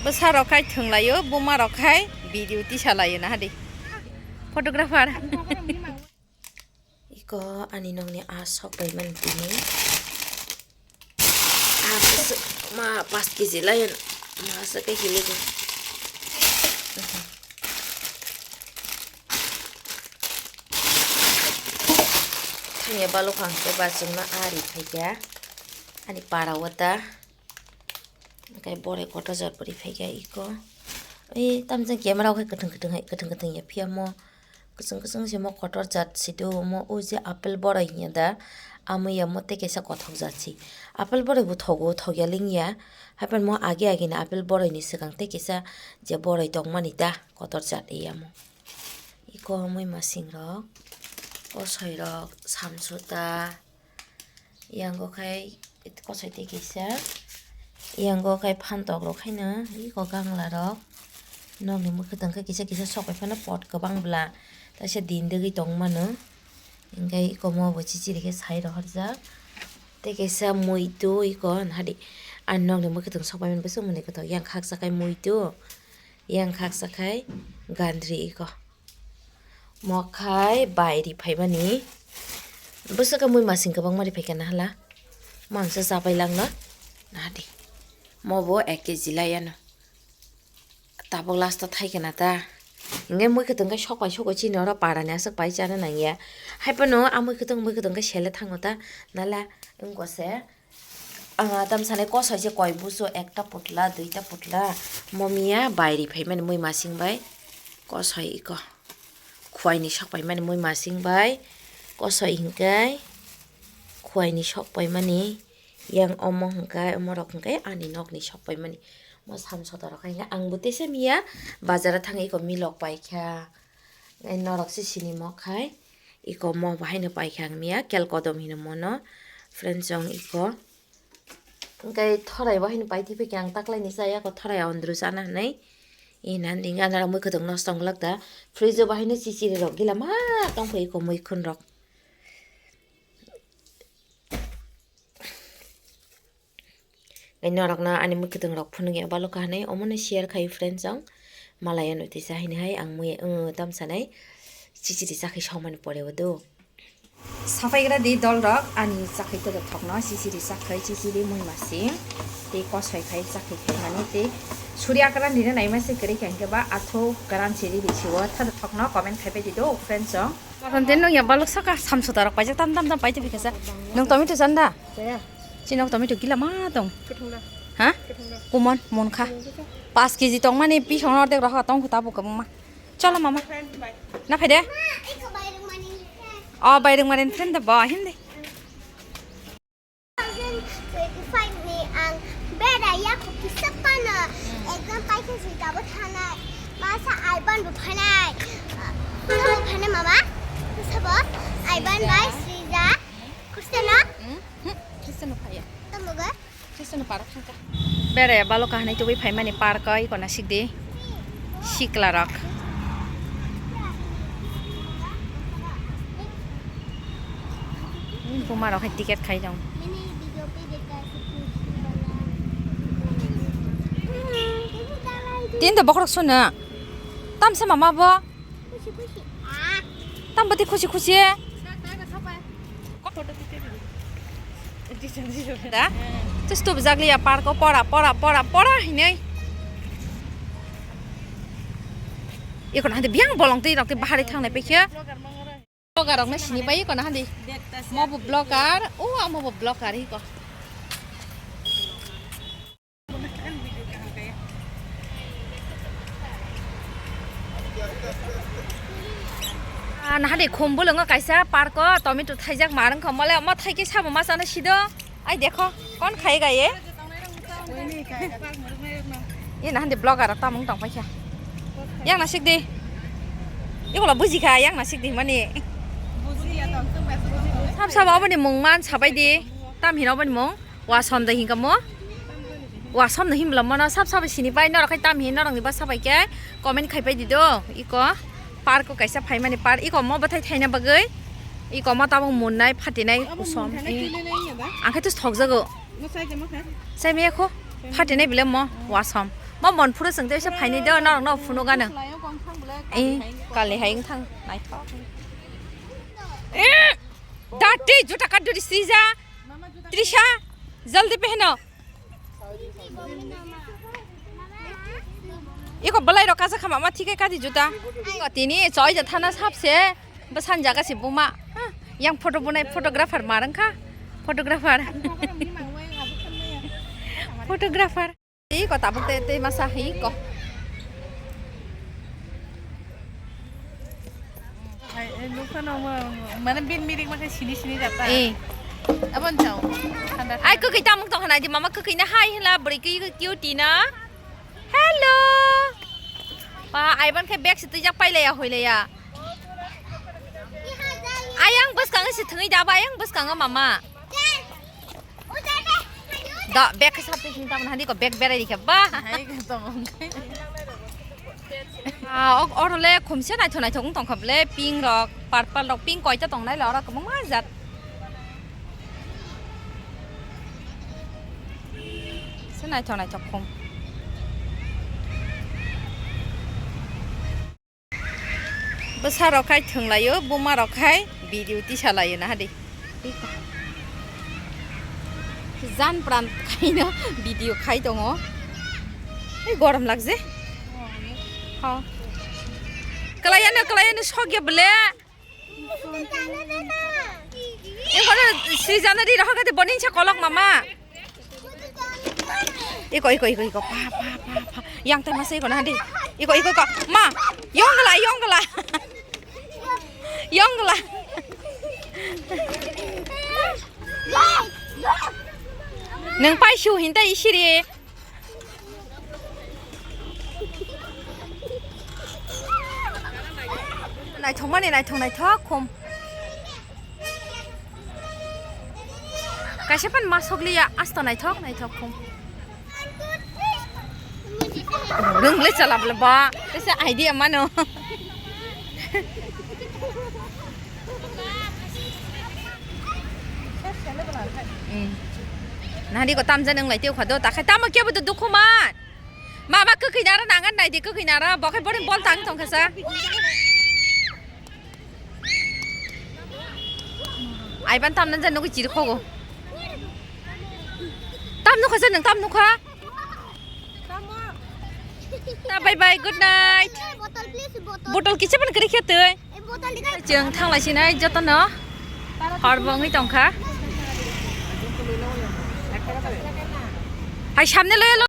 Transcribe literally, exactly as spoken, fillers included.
Bwsa rok khai thwnglaio, buma rok khai video tisa laio, nahadi. Photographer. Iko ani nokni a sok bai mani tini. A bwswk ma paanch kg lai ma sa khe hili di. Thangya balok ang khe bachwngno a ri phaikha ani para o ta. Hwnkhe borai kotor jat pori phaikha iko. Ei tamjani camera o khe kwthwng kwthwng hai, kwthwng kwthwng ya phiya mo. Kwchwng kwchwng se mo kotor jat se do mo, o je apple borai hinya da. Amo ya mo tei kaisa kothok jat se. Apple borai bo thogo, thokya lingya. Haiphano mo age age ni apple borai ni swkang tei kaisa je borai tongmani da, kotor jat ya mo. Iko mui masing rok, kosoi rok, samsota, yango khai kosoi tei kisa, yango khai phantok rok haino iko gangla rok. Nokni mwkhwtwng khe kisa kisa sok bai phano pot kwbang bwla, taisa din degwi tong mano. Hinkhe iko mo bo chichiri khe sai rohorjak. Tei kaisa muitu iko nahadi. Ani nokni mwkhwtwng sok bai mani bwswk mwnwi kwthok, yang khaksa khai muitu, yang khaksa khai gandri iko. Mo khai bai ri phaimani. Bwswk khe mui masing kwbangma ri phaikha nahala. Mangsa chapai langno. Nahadi. Mo bo ek kg lai ano. Tabuk last o thaikhe na ta. Hinkhe mui kwthwng khe sok pai sokoi chini oro para ni aswk pai chana nangya. Haiphano a mui kwthwng mui kwthwng khe sele thango ta. Nala wngkha se. Ah, tamsani kosoi se koi buso ekta putla, duita putla. Momiya bai ri phaimani mui masing bai. Kosoi iko. Khuaini sok paimani mui masing bai. Kosoi hinkhe khuaini sok paimani. Yang omo hinkhe, omo rok hinkhe ani nokni sok paimani. Mo samsota rok hinkhe ang bo teisa miya bazar o thangwi iko milok paikha. Norok se sini mo khai. Iko mo bo haino paikha ang miya, kel kodom hino mono. Friends chong iko. Hwnkhe thorai bo haino pai thipikhe ang taklaini chaya kho thorai ondru chana hinwi. Ina hinwi gana rok mui kwthwng nosto wng glak da. Fridge o bo haino chichiri rok gila ma tongkha iko muikhun rok. Norokno ani mui kwthwng rok phunukya balo kahanai omono share khai friends chong. Malaya notisa haino hai ang mui tamsanai chichiri chakhai songmani pore o do. Saphaigra di dol rok ani chakhai to thokno chichiri chakhai chichiri mui masing tei kosoi khai chakhai khai mani tei suri akran dina naima se kwrwi kha hinkhe ba athu karan siri di siwo tha thokno comment khai pai di do friends chong. Mothon tin nung ya balok saka samsota rok paijak tam tam tam paite phikasa. Nung tomato chanda? Chini nok tomato gila ma tong. Kuthung da. Ha? Kuthung da. Kumon mon kha. Kuthung da. Paanch kg tong mani pisong ordek rok tong kho tabuk kwbangma. Cholo mama. Friend bai. Na phaide? Ma, eko bai rung mani friend. O bai rung mani friend da ba hindi. Two thousand twenty-five ni ang bera ya ko kisa pano exam paikha sui tabo thanai. Masa aiban bu phanai. Sabo phanai mama. Sabo aiban bai sui ja. Kristiano? Hmm? Hmm. Kristiano phaya. Tamo ga? Kristiano park thangka. Bere balo kahnai tubui phaimani park oi kona sikdi. Sikla rok. Buma rok hai ticket khai dong. Tin to bokrok suna. Tamsa mama bo. Tam bati khusi khusi. Da. Tus tu bajak liya park o pora pora pora pora hinai. Ikon hadi biang bolong tei rok tei bahari thangnai pekhe. Vlogger rok no sini pai ikon hadi. Mo bo vlogger, o amo bo vlogger iko. Ah, nahadi khum bulungo kaisa park o tomato thaijak ma rwngkha mole omo thaikhe sabo ma chana sido. Ai dekho, kon khai gaye? Ye nahadi vlogger rok tamung tong paikha. Yang nasik di. Ikola bujikha yang nasik di mani. Sab sabo aboni mung man sabai di. Tam hino aboni mung. Wasom da hinkha mo. Wasom da himbla mano sab sabo sini pai norok khai tam hin norok ni basa bai khe comment khai pai di do. Iko park o kaisa phaimani park iko mo bwthai thaina bagwi. Iko mo tabuk munnai phatinai kusom. Ang khe tus thokjago. Sai maya kho phatinai bile mo wasom. Mo mon phuru chwng tei se phainai do, norok no phunuk gano. Eh, kali hai wng thang, naithok. Eh, dati juta kaduri srija. Trisha, jaldi pehno. Iko belai rok kacha khama ma thikai kadi juta. Iko tini choi ja thana sapse, bwsan jaga se buma. Yang photo bunai photographer marang kha. Photographer. Photographer. Iko tabuk te, te masa hi ko. Hai, eh, nukha no mo, mane bin mirik makai sini sini jata. Eh. Abon chao. Thanda. Ai, kwkwi tamung tong hwnai di, mama kwkwi na hai hwnla, bwrwi kwi kwi cute na. Hello. Pa, ai ban khe bag se twijak pailaya hoilaya. Ayang bwskango se thwngwi da ba, ayang bwskango mama. Da, bag khe sap twi sini tamoni hadi ko bag berai rikha ba. Hai ko tong. Ah, ok, oro le khumse naithok naithok wng tongkha ble, pink rok, purple rok, pink koita tongnai le oro kwbangma jat. Se naithok naithok khum. Bwsa rok khai thwnglaio, buma rok khai video tisa laio, naha di. Jan pran khaino video khai tongo. Ei gorom lagje. Ha. Kwlaiano, kwlaiano sokya bwle. Eko srijana di rohor kate bonin sa kolok mama. Iko, iko, iko, iko. Pa, pa, pa, pa. Yang tai masa iko na di. Iko, iko, iko. Ma, yongla, yongla. Yongla. Nang pai shu hinta isiri. Naithok mani naithok naithok khum. Kaisa pan ma sokliya, asta naithok naithok khum. Rwngble chala bwle ba, kaisa idea mano. Hmm. Nahari ko tamjani wng lai tei ukha do, takhai tamo kebo do dukhu man. Mama kwkhwi nara nangan nai di, kwkhwi nara bo khai boring bol tang tong kha sa. Aiban tamna jan nugui chiri khogo. Tam nukha sa nang tam nukha. Ta, bye bye, good night. Bottle, please, bottle. Bottle kisa pan kari khe twi. Ei, bottle di kai. Chwng thanglai sinai jotono. Hor bo wngwi tongkha. Hai samne loya lo.